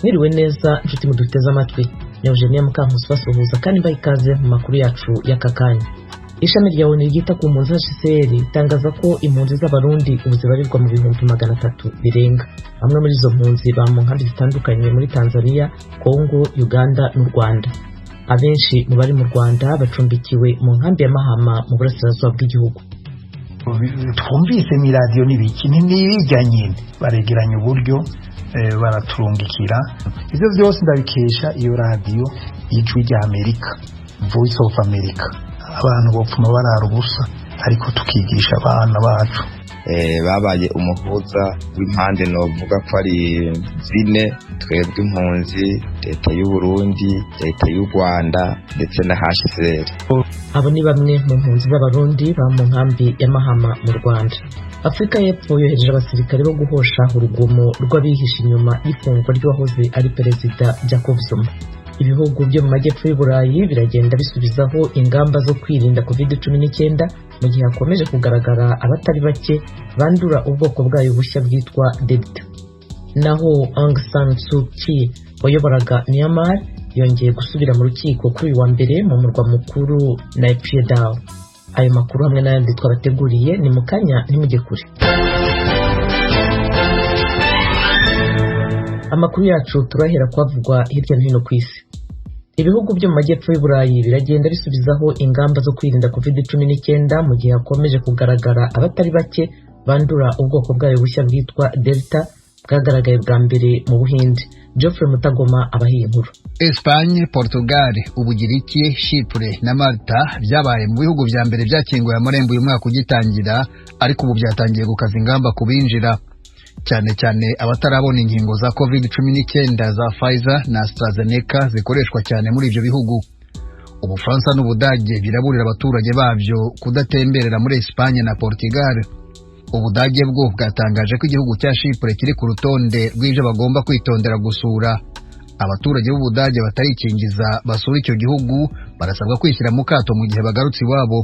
Mwiriwe neza nshuti muduteze amatwi, ni Eugenia Mukankusi basuhuza kandi mbaha ikaze mu makuru yacu y'aka kanya. Ishami rya ONU ryita ku mpunzi HCR ritangaza ko impunzi z'Abarundi ubu zibarirwa mu 300,000 birenga. Bamwe muri izo mpunzi baba mu nkambi zitandukanye muri Tanzania, Congo, Uganda n'u Rwanda. Abenshi mu bari mu Rwanda bacumbikiwe mu nkambi ya Mahama mu burasirazuba bw'igihugu. Twumvise miradiyo n'ibiki n'ibijya nyine baregeranya uburyo baraturungikira. Ivyo vyose ndabikesha iyo radiyo Ijwi rya Amerika, Voice of America. Abantu bopfuma barara ubusa, ariko tukigisha abana bacu. Babaye umuhuza w'impande novuga ko ari zine: twebwe impunzi, leta y'u Burundi, leta y'u Rwanda ndetse na HCR. Abo ni bamwe mu mpunzi z'Abarundi baba mu nkambi ya Mahama mu Rwanda. Afurika y'Epfo yohereje abasirikare bo guhosha urugomo rw'abihishe inyuma y'ifungwa ry'uwahoze ari perezida Jacob Zuma. Ibihugu byo mu majyepfo y'Uburayi biragenda bisubizaho ingamba zo kwirinda COVID-19 mu gihe hakomeje kugaragara abatari bake bandura ubwoko bwayo bushya bwitwa Delta. Naho Aung San Suu Kyi wayoboraga Myanmar yongeye gusubira mu rukiko kuri uyu wa mbere mu murwa mukuru Naypyidaw. Ayo makuru hamwe n'ayandi twabateguriye ni mu kanya, ntimujye kure. Amakuru yacu turahera kuhavugwa hirya no hino ku isi. Ibihugu byo mu majyepfo y'Uburayi biragenda bisubizaho ingamba zo kwirinda COVID-19 mu gihe hakomeje kugaragara abatari bake bandura ubwoko bwayo bushya bwitwa Delta bwagaragaye bwa mbere mu Buhinde. Geoffrey Mutagoma abahiye inkuru. Espagne, Portugal, Ubugiriki, Chypre na Malta byabaye mu bihugu vya mbere byakinguye amarembo uyu mwaka ugitangira, ariko ubu byatangiye gukaza ingamba ku binjira, cyane cyane abatarabona inkingo za COVID-19 za Pfizer na AstraZeneca zikoreshwa cyane muri ivyo bihugu. Ubufaransa n'Ubudage biraburira abaturage babyo kudatemberera muri Espagne na Portugal. Ubudage bwo bwatangaje ko igihugu cya Chypre kiri ku rutonde rw'ivyo bagomba kwitondera gusura. Abaturage b'Ubudage batarikingiza basura icyo gihugu barasabwa kwishyira mu kato mu gihe bagarutse iwabo.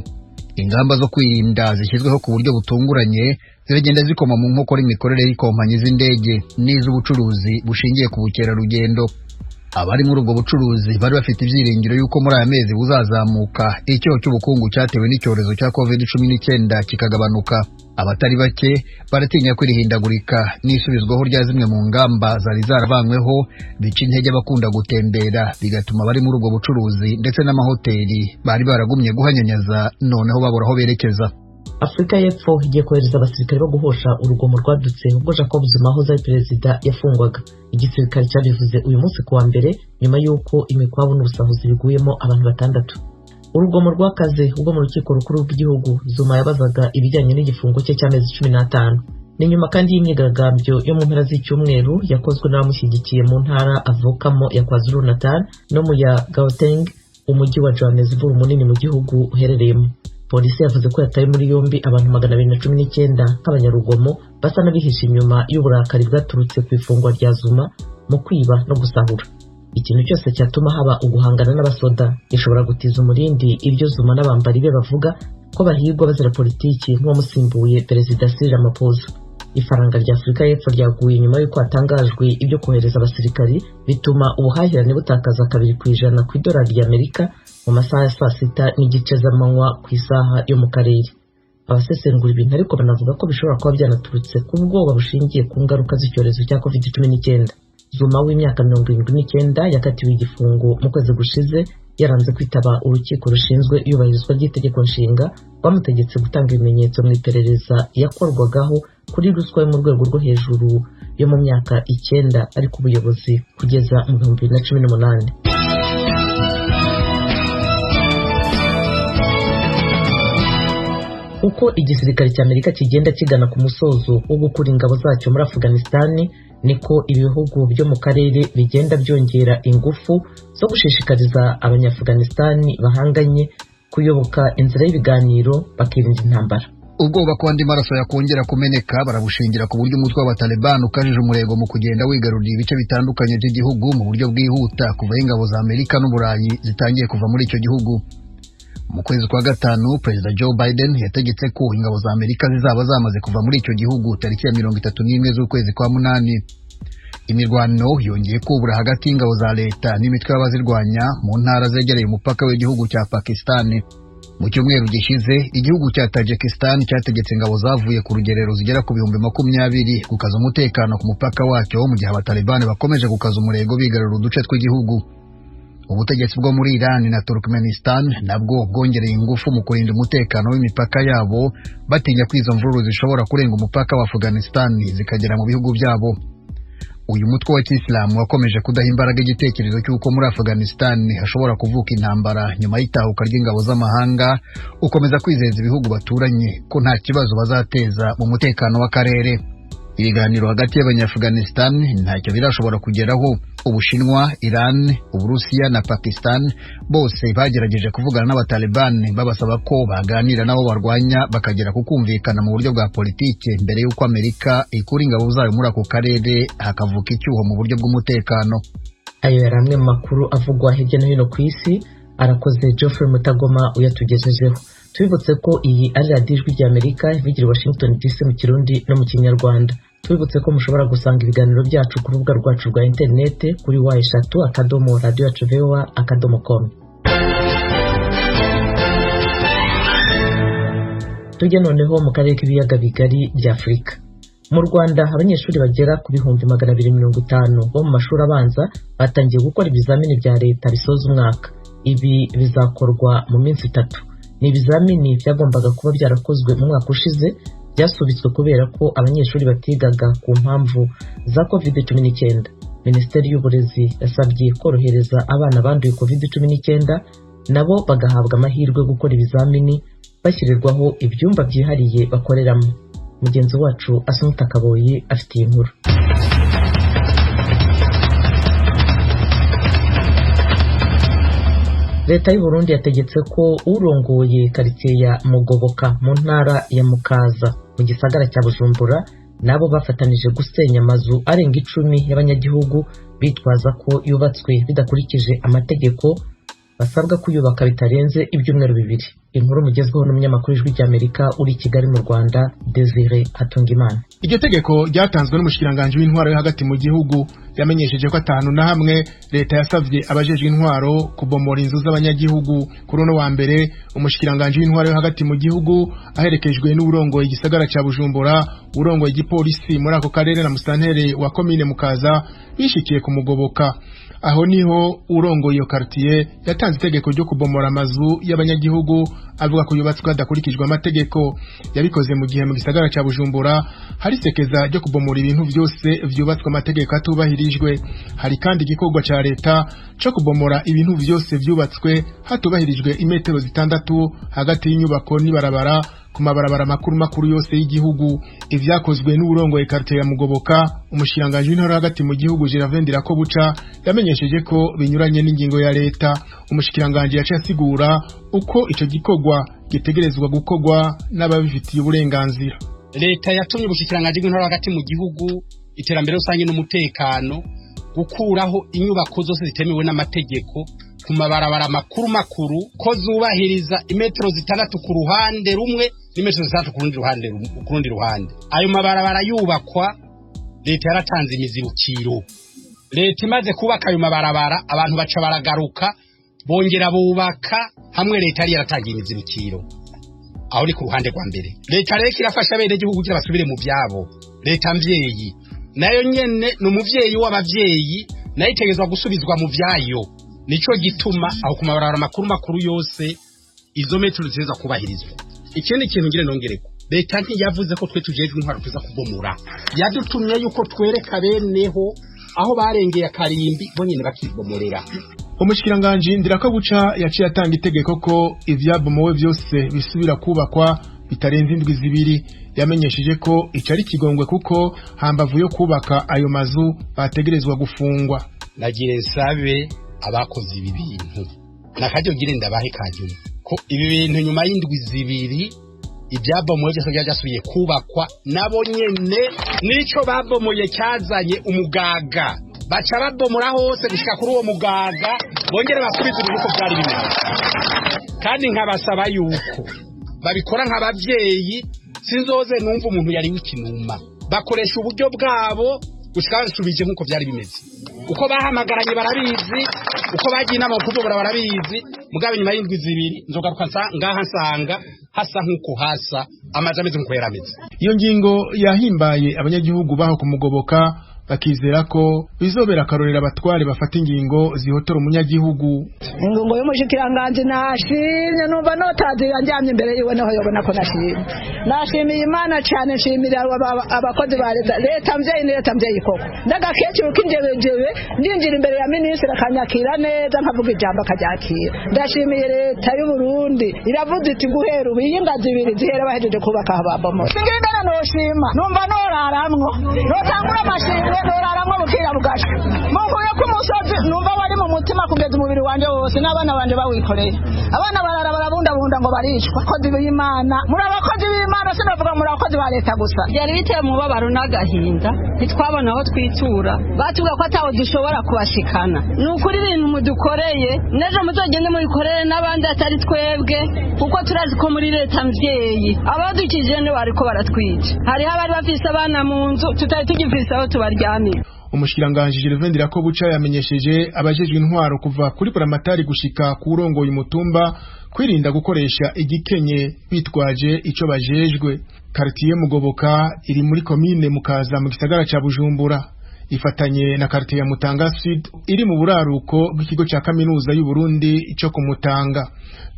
Ingamba zo kwirinda zishyizweho ku buryo butunguranye ziragenda zikoma mu nkokora imikorere y'ikompanyi z'indege n'iz'ubucuruzi bushingiye ku bukerarugendo. Abari muri ubwo bucuruzi bari bafite ibyiringiro y'uko muri aya mezi buzazamuka, icyoho cy'ubukungu cyatewe n'icyorezo cya COVID-19 kikagabanuka. Abatari bake baratinya ko irihindagurika n'isubizwaho rya zimwe mu ngamba zari zaravanyweho bica intege abakunda gutembera, bigatuma abari muri ubwo bucuruzi ndetse n'amahoteli bari baragumye guhanyanyaza noneho babura aho berekeza. Afurika y'Epfo igiye kohereza abasirikare bo guhosha urugomo rwadutse ubwo Jacob Zuma wahoze ari perezida yafungwaga. Igisirikare cyabivuze uyu munsi kuwa mbere nyuma y'uko imikwabu n'ubusahuzi biguyemo abantu 6. Urugomo rwakaze ubwo mu rukiko rukuru rw'igihugu Zuma yabazaga ibijyanye n'igifungo cye cy'amezi 15. Ni nyuma kandi y'imyigaragambyo yo mu mpera z'icyumweru yakozwe n'abamushyigikiye mu ntara avukamo ya KwaZulu Natal no mu ya Gauteng, umujyi wa Johannesburg munini mu gihugu uherereyemo. Polisi yavuze ko yataye muri yombi abantu 219 nk'abanyarugomo basa n'abihishe inyuma y'uburakari bwaturutse ku ifungwa rya Zuma mu kwiba no gusahura. Ikintu cyose cyatuma haba uguhangana n'abasoda gishobora gutiza umurindi ibyo Zuma n'abambari be bavuga ko bahigwa bazira politiki nk'uwamusimbuye Perezida Cyril Ramaphosa. Ifaranga rya Afurika y'Epfo ryaguye nyuma y'uko hatangajwe ibyo kohereza abasirikari, bituma ubuhahirane butakaza 2% ku idolari ry'Amerika mu masaha ya 6:30 z'amanywa ku isaha yo mu karere. Abasesengura ibintu ariko banavuga ko bishobora kuba byanaturutse ku bwoba bushingiye ku ngaruka z'icyorezo cya COVID-19. Zuma w'imyaka 79 yakatiwe igifungo mu kwezi gushize yaranze kwitaba urukiko rushinzwe iyubahirizwa ry'itegeko nshinga rwamutegetse gutanga ibimenyetso mu iperereza yakorwagaho kuri ruswa yo mu rwego rwo hejuru yo mu myaka 9 ariko ubuyobozi kugeza mu 2018. Uko igisirikare cya Amerika kigenda kigana ku musozo wo gukura ingabo zacyo muri Afghanistan, niko ibihugu byo mu karere bigenda byongera ingufu zo gushishikariza Abanyafghanistan bahanganye kuyoboka inzira y'ibiganiro bakirinda intambara. Ubwoba ko andi maraso yakongera kumeneka barabushingira ku buryo umutwe w'Abataliban ukajije umurego mu kugenda wigarurira ibice bitandukanye by'igihugu mu buryo bwihuta kuva aho ingabo za Amerika n'Uburayi zitangiye kuva muri icyo gihugu. Mu kwezi kwa gatanu, Perezida Joe Biden yategetse ko ingabo za Amerika zizaba zamaze kuva muri icyo gihugu tariki ya 31 z'ukwezi kwa 8. Imirwano yongeye kubura hagati y'ingabo za leta n'imitwe y'abazirwanya mu ntara zegereye umupaka w'igihugu cya Pakistan. Mu cyumweru gishize, igihugu cya Tajikistan cyategetse ingabo zavuye ku rugerero zigera ku 20,000 gukaza umutekano ku mupaka wacyo, mu gihe abatalibani bakomeje gukaza umurego bigarura uduce tw'igihugu. Ubutegetsi bwo muri Iran na Turkmenistan nabwo bwongereye ingufu mu kurinda umutekano w'imipaka yabo, batinya ko izo mvururu zishobora kurenga umupaka wa Afghanistan zikagera mu bihugu byabo. Uyu mutwe wa Kisilamu wakomeje kudaha imbaraga igitekerezo cy'uko muri Afghanistan hashobora kuvuka intambara nyuma y'itahuka ry'ingabo z'amahanga, ukomeza kwizeza ibihugu baturanye ko nta kibazo bazateza mu mutekano w'akarere. Ibiganiro hagati y'Abanyafghanistan ntacyo birashobora kugeraho. Ubushinwa, Iran, Uburusiya na Pakistan bose bagerageje kuvugana n'Abataliban babasaba ko baganira nabo barwanya bakagera ku kumvikana mu buryo bwa politike mbere y'uko Amerika ikura ingabo zayo muri ako karere hakavuka icyuho mu buryo bw'umutekano. Ayo yari amwe mu makuru avugwa hirya no hino ku isi. Arakoze Geoffrey Mutagoma uyatugejejeho. Tubibutse ko iyi ari radiyo Ijwi ry'Amerika ivugira i Washington DC mu Kirundi no mu Kinyarwanda. Tubibutse ko mushobora gusanga ibiganiro byacu ku rubuga rwacu rwa interinete kuri w3.radioyacuvoa.com. Tujye noneho mu karere k'ibiyaga bigari bya Afurika. Mu Rwanda abanyeshuri bagera ku 250,000 bo mu mashuri abanza batangiye gukora ibizamini bya leta bisoza umwaka. Ibi bizakorwa mu minsi 3. Ni ibizamini byagombaga kuba byarakozwe mu mwaka ushize, byasubitswe kubera ko abanyeshuri batigaga ku mpamvu za COVID-19. Minisiteri y'Uburezi yasabye korohereza abana banduye COVID-19 nabo bagahabwa amahirwe yo gukora ibizamini, bashyirirwaho ibyumba byihariye bakoreramo. Mugenzi wacu Asumta Kaboyi afite iyi nkuru. Leta y'u Burundi yategetse ko urongoye quartier ya Mugoboka mu ntara ya Mukaza mu gisagara cya Bujumbura nabo bafatanije gusenya amazu arenga 10 y'abanyagihugu bitwaza ko yubatswe bidakurikije amategeko, basabwa kuyubaka bitarenze ibyumweru 2. Inkuru mugezweho n'umunyamakuru Ijwi ry'Amerika uri i Kigali mu Rwanda, Desire Hatungimana. Iryo tegeko ryatanzwe n'umushikiranganje w'intwaro yo hagati mu gihugu, yamenyesheje ko atanu na hamwe leta yasavye abajejwe intwaro kubomora inzu z'abanyagihugu. Kuri uno wa mbere, umushikiranganje w'intwaro yo hagati mu gihugu aherekejwe n'urongoye igisagara ca Bujumbura, urongoye igipolisi muri ako karere na musantere wa komine Mukaza bishikiye kumugoboka. Aho niho urongoye iyo quartier yatanze itegeko ryo kubomora amazu y'abanyagihugu avuga ko yubatswe hadakurikijwe amategeko. Yabikoze mu gihe mu gisagara ca Bujumbura hari sekeza ryo kubomora ibintu vyose vyubatswe amategeko atubahirijwe. Hari kandi igikorwa ca leta co kubomora ibintu vyose vyubatswe hatubahirijwe imetero 6 hagati y'inyubako n'ibarabara ku mabarabara makuru makuru yose y'igihugu. Ivyakozwe n'urongoye quartier ya Mugoboka, umushikiranganje w'intara hagati mu gihugu Gervais Ndirakobuca yamenyesheje ko binyuranye n'ingingo ya leta. Umushikiranganje yaciye asigura uko ico gikorwa gitegerezwa gukorwa n'ababifitiye uburenganzira. Leta yatumye ubushikiranganje bw'intara hagati mu gihugu, iterambere rusange n'umutekano, gukuraho inyubako zose zitemewe n'amategeko ku mabarabara makuru makuru, ko zubahiriza imetero 6 ku ruhande rumwe n'imetero 6 ku rundi ruhande. Ayo mabarabara yubakwa, leta yaratanze imizibukiro. Leta imaze kubaka ayo mabarabara, abantu baca baragaruka bongera bubaka hamwe leta yari yaratangiye imizibukiro. Aho ni ku ruhande rwa mbere. Leta rero irafasha bene gihugu kugira basubire mu byabo. Leta mvyeyi nayo nyene ni umuvyeyi w'abavyeyi, nayo itegerezwa gusubizwa mu vyayo. Nico gituma aho ku mabarabara makuru makuru yose izo metero ziteza kubahirizwa. Ikindi kintu ngire nongereko, leta ntiyavuze ko twe tujejwe intwaro tuza kubomora. Yadutumye yuko twereka beneho aho barengeye akarimbi bo nyene bakibomorera. Umushikiranganje Ndirakobuca yaciye atanga itegeko ko ivyabomowe vyose bisubira kubakwa bitarenze indwi 2. Yamenyesheje ko icari kigongwe kuko hambavu yo kubaka ayo mazu bategerezwa gufungwa. Nagire nsabe abakoze ibi bintu nakaryo ngire ndabahe kanyuma ko ibi bintu nyuma y'indwi 2 ibyabomoye byose byasubiye kubakwa nabo nyene. Nico babomoye cyazanye umugaga, baca babomora hose gushika kuri uwo mugaga, bongere basubize ibintu uko byari bimeze. Kandi nkabasaba yuko babikora nk'abavyeyi, sinzoze numva umuntu yari w'ikinuma. Bakoresha uburyo bwabo Gushika basubije nkuko vyari bimeze. Uko bahamagaranye barabizi, uko bagiye inama kubobora barabizi, mugabe nyuma y'indwi zibiri nzogaruka ngaha nsanga hasa nkuko hasa amazi ameze nkuko yarameze. Iyo ngingo yahimbaye abanyagihugu baho kumugoboka, bakizera ko bizobera akarorera abatware bafata ingingo zihotora umunyagihugu. Ingingo y'umushikiranganji nashimye, numva notazira njyamye imbere yiwe niho yobona ko nashimye. Nashimiye Imana cyane, nshimira abakozi ba leta, leta mvyeyi ni leta mvyeyi koko. Ndagakecuru k'injebejebe ndinjira imbere ya minisitiri akanyakira neza, nkavuga ijambo akaryakira. Ndashimiye leta y'u Burundi iravuze iti guhera ubu iyi ngazi ibiri zihera bahejeje kubaka hababomora. Singingana noshima, numva noraramwo, notangura amashimwe noraramwo bukira bugasha. Munkuye ku musozi numva wari mu mutima kugeza umubiri wanje wose n'abana banje bawikoreye. Abana barara barabundabunda ngo baricwa. Abakozi b'Imana, muri abakozi b'Imana sinavuga muri abakozi ba leta gusa. Byari biteye umubabaro n'agahinda, ntitwabona aho twitura. Batubwira ko ataho dushobora kubashikana. Ni ukuri ibintu mudukoreye, n'ejo muzogende mubikorere n'abandi atari twebwe, kuko turazi ko muri leta mvyeyi abadukije ni bariko baratwica. Hariho abari bafise abana mu nzu tutari tugifise aho tubaryamira. Umushikiranganji Gervais Ndirakobuca yamenyesheje abajejwe intwaro kuva kuri buramatari gushika ku urongoye umutumba kwirinda gukoresha igikenye bitwaje ico bajejwe. Quartier Mugoboka iri muri komine Mukaza mu gisagara ca Bujumbura, ifatanye na quartier ya Mutanga Sud iri mu buraruko bw'ikigo ca kaminuza y'u Burundi ico ku Mutanga.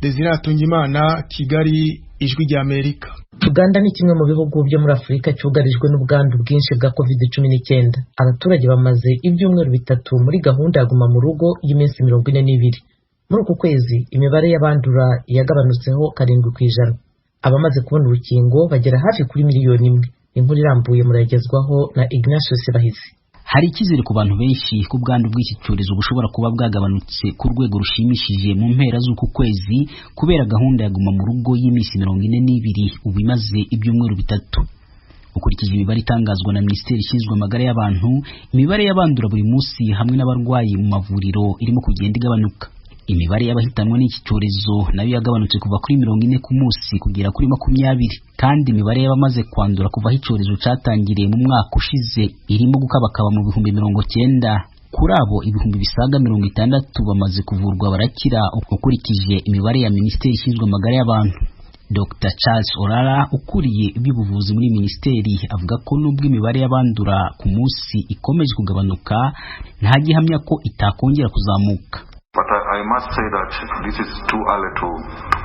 Desire Atungimana, Kigali, Ijwi rya Amerika. Uganda ni kimwe mu bihugu byo muri Afurika cyugarijwe n'ubwandu bwinshi bwa COVID-19. Abaturage bamaze ibyumweru bitatu muri gahunda ya guma mu rugo y'iminsi 42. Muri uku kwezi imibare y'abandura yagabanutseho 7%. Abamaze kubona urukingo bagera hafi kuri miliyoni 1. Inkuru irambuye muragezwaho na Ignatius Bahizi. Hari icyizere ku bantu benshi ko ubwandu bw'iki cyorezo bushobora kuba bwagabanutse ku rwego rushimishije mu mpera z'uku kwezi kubera gahunda ya guma mu rugo y'iminsi 42 ubu imaze ibyumweru bitatu. Ukurikije imibare itangazwa na Minisiteri ishinzwe amagara y'abantu, imibare y'abandura buri munsi hamwe n'abarwayi mu mavuriro irimo kugenda igabanuka. Imibare y'abahitanwa n'iki cyorezo nayo yagabanutse kuva kuri 40 ku munsi kugera kuri 20, kandi imibare y'abamaze kwandura kuva aho icyorezo cyatangiriye mu mwaka ushize irimo gukabakaba mu 90,000. Kuri abo 60,000 bamaze kuvurwa barakira ukurikije imibare ya Minisiteri ishinzwe amagara y'abantu. Dr Charles Orara ukuriye iby'ubuvuzi muri minisiteri avuga ko nubwo imibare y'abandura ku munsi ikomeje kugabanuka, nta gihamya ko itakongera kuzamuka. But I must say that this is too early to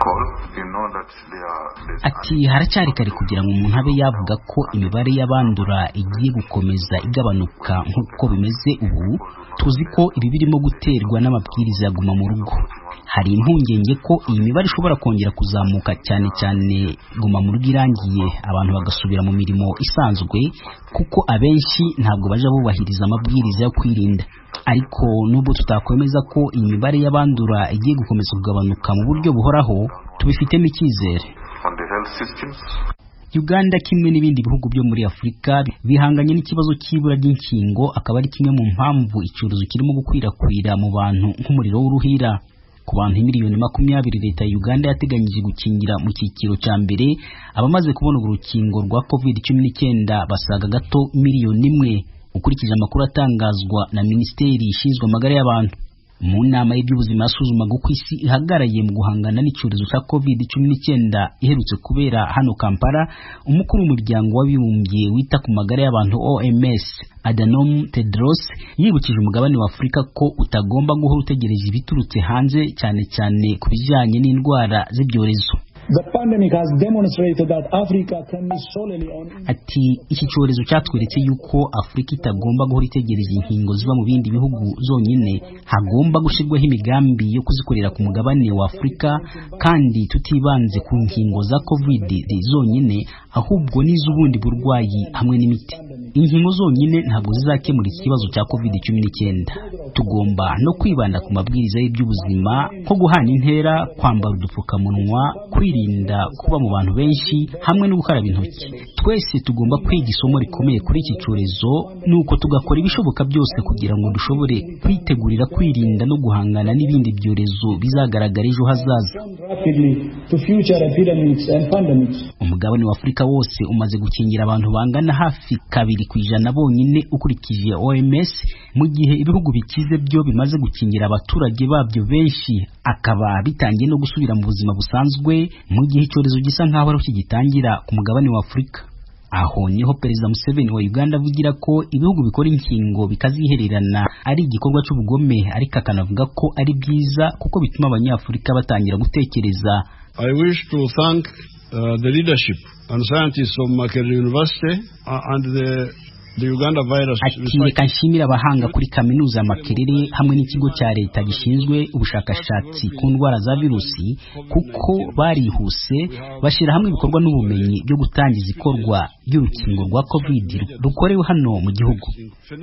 call. You know that there are. Ati haracyari kare kugira ngo umuntu abe yavuga ko imibare y'abandura igiye gukomeza igabanuka nk'uko bimeze ubu. Tuzi ko ibi birimo guterwa n'amabwiriza ya guma mu rugo. Hari impungenge ko iyi mibare ishobora kongera kuzamuka cyane cyane guma mu rugo irangiye abantu bagasubira mu mirimo isanzwe, kuko abenshi ntabwo baja bubahiriza amabwiriza yo kwirinda. Ariko nubwo tutakwemeza ko iyi mibare y'abandura igiye gukomeza kugabanuka mu buryo buhoraho, tubifitemo icyizere. Uganda kimwe n'ibindi bihugu byo muri Afurika bihanganye n'ikibazo cy'ibura ry'inkingo, akaba ari kimwe mu mpamvu icyorezo kirimo gukwirakwira mu bantu nk'umuriro w'uruhira. Ku bantu miliyoni 20 leta ya Uganda yateganyije gukingira mu cyiciro cya mbere, abamaze kubona urukingo rwa COVID-19 basaga gato miliyoni 1, ukurikije amakuru atangazwa na Minisiteri ishinzwe amagara y'abantu. Mu nama y'iby'ubuzima yasuzumaga uko isi ihagaraye mu guhangana n'icyorezo cya COVID-19 iherutse kubera hano Kampala, umukuru w'umuryango w'abibumbye wita ku magara y'abantu OMS Adhanom Tedros yibukije umugabane wa Afurika ko utagomba guhora utegereje ibiturutse hanze, cyane cyane ku bijyanye n'indwara z'ibyorezo. Ati iki cyorezo cyatweretse yuko Afurika itagomba guhora itegereje inkingo ziva mu bindi bihugu zonyine, hagomba gushyirwaho imigambi yo kuzikorera ku mugabane wa Afurika, kandi tutibanze ku nkingo za COVID zonyine, ahubwo n'iz'ubundi burwayi hamwe n'imiti. Inkingo zonyine ntabwo zizakemura ikibazo cya COVID-19. Tugomba no kwibanda ku mabwiriza y'iby'ubuzima nko guhana intera, kwambara udupfukamunwa, kwirinda kuba mu bantu benshi hamwe no gukaraba intoki. Twese tugomba kwiga isomo rikomeye kuri iki cyorezo, nuko tugakora ibishoboka byose kugira ngo dushobore kwitegurira kwirinda no guhangana n'ibindi byorezo bizagaragara ejo hazaza. Umugabane wa Afurika wose umaze gukingira abantu bangana hafi 2% bonyine ukurikije OMS, mu gihe ibihugu bikize byo bimaze gukingira abaturage babyo benshi, akaba bitangiye no gusubira mu buzima busanzwe, mu gihe icyorezo gisa nkaho ari kigitangira ku mugabane wa Afurika. Aho niho Perezida Museveni wa Uganda avugira ko ibihugu bikora inkingo bikazihererana ari igikorwa cy'ubugome, ariko akanavuga ko ari byiza kuko bituma Abanyafurika batangira gutekereza. I wish to thank the leadership and scientists of Makerere University and the Uganda virus. Ati reka nshimire abahanga kuri kaminuza ya Makerere hamwe n'ikigo cya leta gishinzwe ubushakashatsi ku ndwara za virusi, kuko barihuse bashyira hamwe ibikorwa n'ubumenyi byo gutangiza ikorwa ry'urukingo rwa COVID rukorewe hano mu gihugu.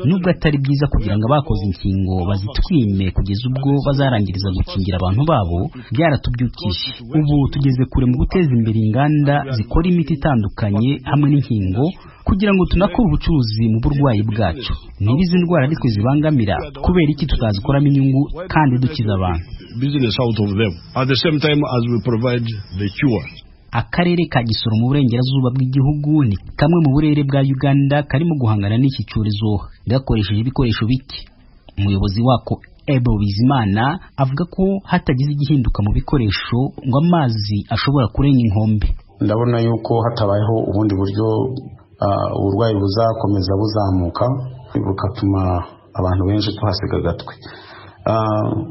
Nubwo atari byiza kugira ngo abakoze inkingo bazitwime kugeza ubwo bazarangiriza gukingira abantu babo, byaratubyukije. Ubu tugeze kure mu guteza imbere inganda zikora imiti itandukanye hamwe n'inkingo, kugira ngo tunakore ubucuruzi mu burwayi bwacu. Niba izi ndwara ari twe zibangamira, kubera iki tutazikoramo inyungu kandi dukiza abantu? Business out of them at the same time as we provide the cure. Akarere ka Gisoro mu burengerazuba bw'igihugu ni kamwe mu burere bwa Uganda karimo guhangana n'iki cyorezo gakoresheje ibikoresho bike. Umuyobozi wako Ebo Bizimana avuga ko hatagize igihinduka mu bikoresho ngo amazi ashobora kurenga inkombe. Ndabona yuko hatabayeho ubundi buryo uburwayi buzakomeza buzamuka, bugatuma abantu benshi tuhasiga agatwe.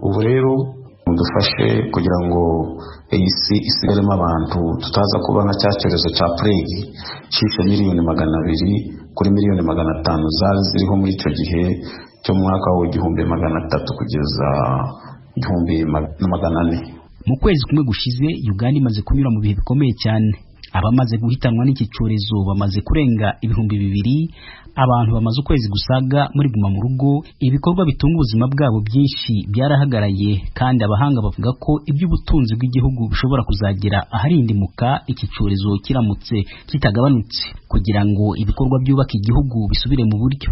Ubu rero mudufashe kugira ngo iyi si isigaremo abantu, tutaza kuba nka cya cyorezo cya plague cyishe 200 miliyoni kuri 500 miliyoni zari ziriho muri icyo gihe cyo mu mwaka wa 1300 kugeza 1400. Mu kwezi kumwe gushize, Uganda imaze kunyura mu bihe bikomeye cyane. Abamaze guhitanwa n'iki cyorezo bamaze kurenga 2000, abantu bamaze ukwezi gusaga muri guma mu rugo, ibikorwa bitunga ubuzima bwabo byinshi byarahagaraye, kandi abahanga bavuga ko iby'ubutunzi bw'igihugu bishobora kuzagera aharindimuka iki cyorezo kiramutse kitagabanutse, kugira ngo ibikorwa byubaka igihugu bisubire mu buryo.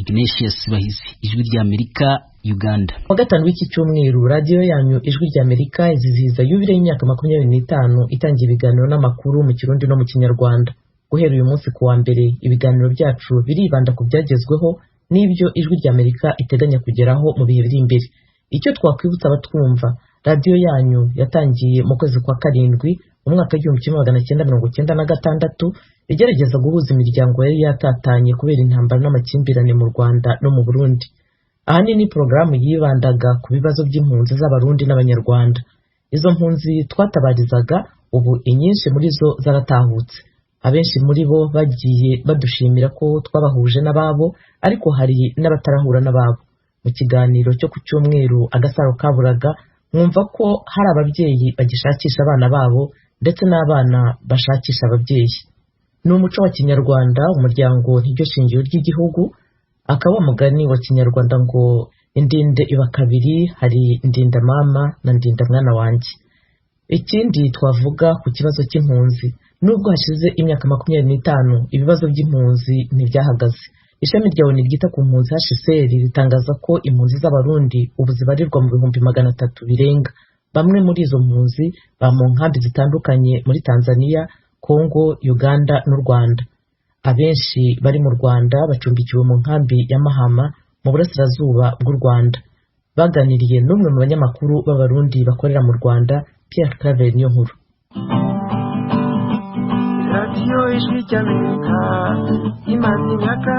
Ignatius Bahizi, Ijwi ry'Amerika, Uganda. Wa gatanu w'iki cyumweru, radiyo yanyu Ijwi ry'Amerika izizihiza yubile y'imyaka 25 itangiye ibiganiro n'amakuru mu Kirundi no mu Kinyarwanda. Guhera uyu munsi ku wa mbere, ibiganiro byacu biribanda ku byagezweho n'ibyo Ijwi ry'Amerika iteganya kugeraho mu bihe biri imbere. Icyo twakwibutsa abatwumva, radiyo yanyu yatangiye mu kwezi kwa karindwi mu mwaka w'1996, igerageza guhuza imiryango yari yatatanye kubera intambara n'amakimbirane mu Rwanda no mu Burundi. Ahanini porogaramu yibandaga ku bibazo by'impunzi z'Abarundi n'Abanyarwanda. Izo mpunzi twatabarizaga, ubu inyinshi muri zo zaratahutse. Abenshi muri bo bagiye badushimira ko twabahuje n'ababo, ariko hari n'abatarahura n'ababo. Mu kiganiro cyo ku cyumweru Agasaro Kaburaga, mwumva ko hari ababyeyi bagishakisha abana babo ndetse n'abana bashakisha ababyeyi. Ni umuco wa Kinyarwanda, umuryango niryo shingiro ry'igihugu. Akaba umugani wa Kinyarwanda ngo indinde iba kabiri, hari ndinda mama na ndinda mwana wanjye. Ikindi twavuga ku kibazo cy'impunzi, nubwo hashize imyaka 25, ibibazo by'impunzi ntibyahagaze. Ishami rya ONU ryita ku mpunzi HCR ritangaza ko impunzi z'Abarundi ubu zibarirwa mu 300,000 birenga. Bamwe muri izo mpunzi ba mu nkambi zitandukanye muri Tanzania, Congo, Uganda n'u Rwanda. Abenshi bari mu Rwanda bacumbikiwe mu nkambi ya Mahama mu burasirazuba bw'u Rwanda. Baganiriye n'umwe mu banyamakuru b'Abarundi bakorera mu Rwanda, Pierre Claver Niyonkuru. Radiyo Ijwi ry'Amerika imaze imyaka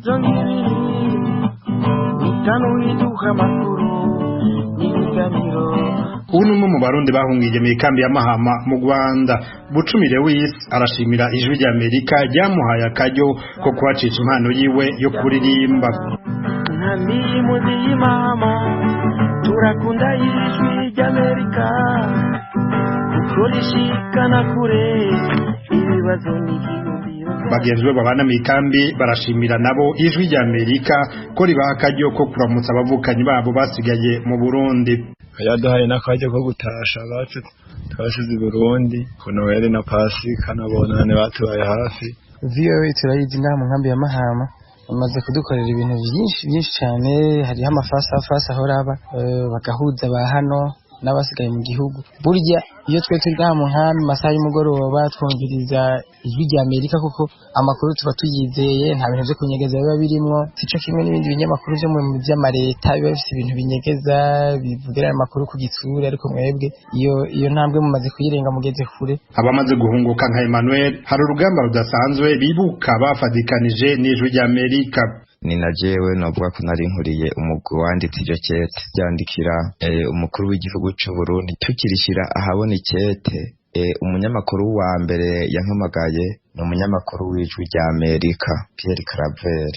25 iduha amakuru n'ibiganiro. Ubu ni umwe mu Barundi bahungiye mu ikambi ya Mahama mu Rwanda. Bucumire w'isi arashimira Ijwi rya Amerika ryamuhaye akaryo ko kuhacisha impano yiwe yo kuririmba. Nkambi y'Imahama, turakunda Ijwi ry'Amerika kuko rishikana kure ibibazo n'igihumbi. Bagenzi be babana mu ikambi barashimira nabo Ijwi rya Amerika ko ribaha akaryo ko kuramutsa abavukanyi babo basigaye mu Burundi. Yaduhaye n'akaryo ko gutasha abacu twasize i Burundi ku Noheli na Pasika na Bonane, batubaye hafi. VOA turayizi ngaha mu nkambi ya Mahama, bamaze kudukorera ibintu byinshi byinshi cyane. Hariho amafasi afasi ahora aba bagahuza ba hano n'abasigaye mu gihugu. Burya iyo twe turi ngaha mu nkambi masaha y'umugoroba twumviriza Ijwi rya Amerika, kuko amakuru tuba tuyizeye, nta bintu vyo kunyegeza biba birimwo. Sico kimwe n'ibindi binyamakuru vyo mu vy'amareta biba bifise ibintu binyegeza, bivugira ayo makuru ku gitsure, ariko mwebwe iyo ntambwe mumaze kuyirenga, mugeze kure. Abamaze guhunguka nka Emmanuel hari urugamba rudasanzwe bibuka bafadikanije n'Ijwi rya Amerika. Ni na jewe novuga ko nari nkuriye umugwi wanditse iryo kete ryandikira umukuru w'igihugu c'u Burundi. Tukirishira ahabona ikete, umunyamakuru wa mbere yampamagaye ni umunyamakuru w'Ijwi rya Amerika Pierre Claver.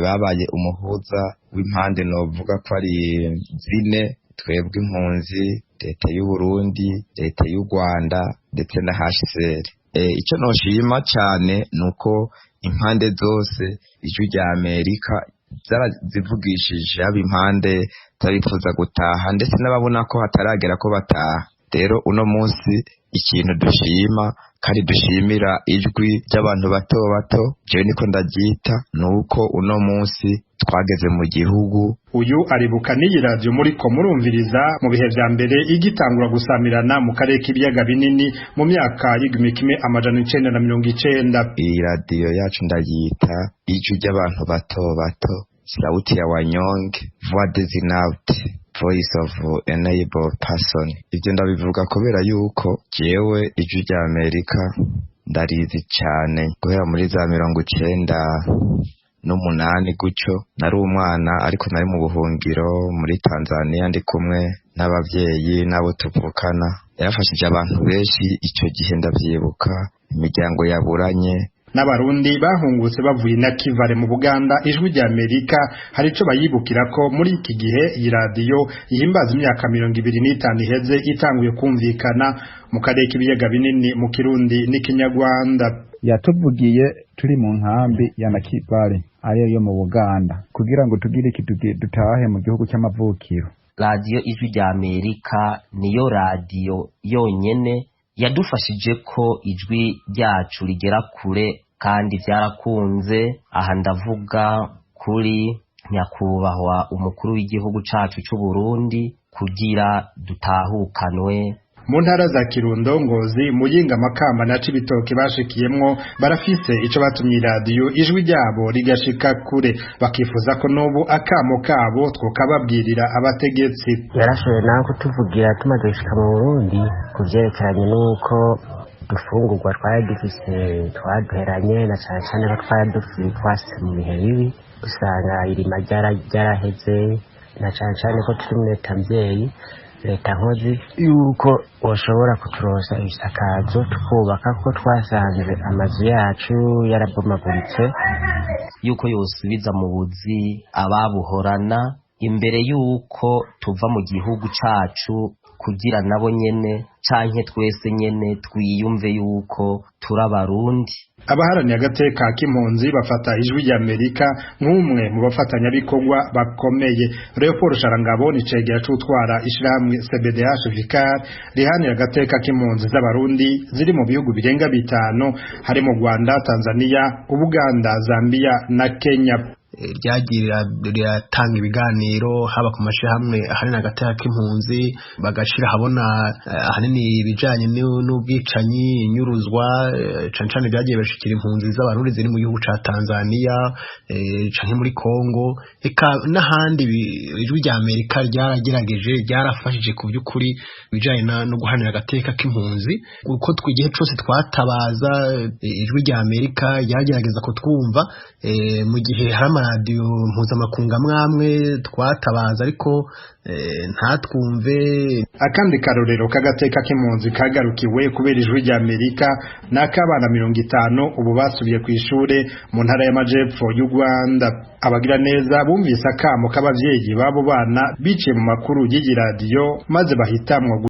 Babaye umuhuza w'impande novuga ko ari zine: twebwe impunzi, leta y'u Burundi, leta y'u Rwanda ndetse na HCR. Icyo noshima cyane nuko impande zose Ijwi rya Amerika zarazivugishije, haba impande z'abifuza gutaha ndetse n'ababona ko hataragera ko bataha. Rero uno munsi ikintu dushima kandi dushimira ijwi ry'abantu bato bato, jewe niko ndaryita, nuko uno munsi twageze mu gihugu. Uyu aribuka n'iyi radiyo muriko murumviriza mu bihe vya mbere igitangura gusamirana mu karere k'ibiyaga binini mu myaka y'1990. Iyi radiyo yacu ndayita ijwi ry'abantu bato bato, sauti ya wanyonge, voix des inaptes, voice of enable person. Ibyo ndabivuga kubera yuko jewe Ijwi rya Amerika ndarizi cyane guhera muri za 98 gutyo. Nari umwana ariko nari mu buhungiro muri Tanzania ndi kumwe n'abavyeyi n'abo tuvukana. Yarafashije abantu benshi icyo gihe, ndavyibuka, imiryango yaburanye. N'abarundi bahungutse bavuye na Kivale mu Buganda, Ijwi rya Amerika hari ico bayibukira ko muri iki gihe iyi radiyo ihimbaza imyaka 25 iheze itanguye kumvikana mu karere k'ibiyaga binini mu Kirundi n'Ikinyarwanda. Yatuvugiye turi mu nkambi ya Nakivale ariyo yo mu Buganda, kugira ngo tugire iki dutahe mu gihugu cy'amavukiro. Radiyo Ijwi rya Amerika niyo radiyo yonyene yadufashije ko ijwi ryacu rigera kure, kandi byarakunze. Aha ndavuga kuri nyakubahwa umukuru w'igihugu cacu c'u Burundi kugira dutahukanwe. Mu ntara za Kirundo, Ngozi, Muyinga, Makamba na Cibitoke bashikiyemwo barafise ico batumye iradiyo ijwi ryabo rigashika kure, bakifuza ko n'ubu akamo kabo twokababwirira abategetsi. Yarashoboye nawe kutuvugira tumaze gushika mu Burundi ku vyerekeranye n'uko dufungurwa twari dufise twaduheranye, na cane cane ko twari twase mu bihe bibi, usanga irima ryaraheze, na cane cane ko turi muri leta mvyeyi, leta nkozi, yuko boshobora kuturonsa ibisakazo tukubaka, ko twasanze amazu yacu yarabomaguritse. Yuko yosubiza mu buzi ababuhorana imbere yuko tuva mu gihugu cacu, kugira nabo nyene canke twese nyene twiyumve yuko turi Abarundi. Abaharaniye agateka k'impunzi bafata Ijwi rya Amerika nk'umwe mu bafatanyabikorwa bakomeye. Leopold Sharangabo ni cegera c'utwara ishirahamwe CBDH Vicar rihanira agateka k'impunzi z'Abarundi ziri mu bihugu birenga bitanu, harimo Rwanda, Tanzania, Ubuganda, Zambia na Kenya. Ryagiye riratanga ibiganiro haba ku mashirahamwe ahanini agateka k'impunzi, bagashira habona ahanini ibijanye n'ubwicanyi, inyuruzwa, cane cane byagiye bashikira impunzi z'Abarundi ziri mu gihugu ca Tanzania canke muri Congo eka n'ahandi. Ijwi rya Amerika ryaragerageje, ryarafashije ku by'ukuri ibijanye no guhanira agateka k'impunzi, kuko igihe cose twatabaza Ijwi rya Amerika ryagerageza kutwumva, mu gihe hari amaradiyo mpuzamakungu amwe twatabaza ariko ntatwumve. Akandi karorero k'agateka k'impunzi kagarukiwe kubera Ijwi rya Amerika ni ak'abana 50 ubu basubiye ku ishure mu ntara y'Amajepfo y'u Rwanda. Abagira neza bumvise akamo k'abavyeyi b'abo bana biciye mu makuru y'iyi radiyo maze bahitamwo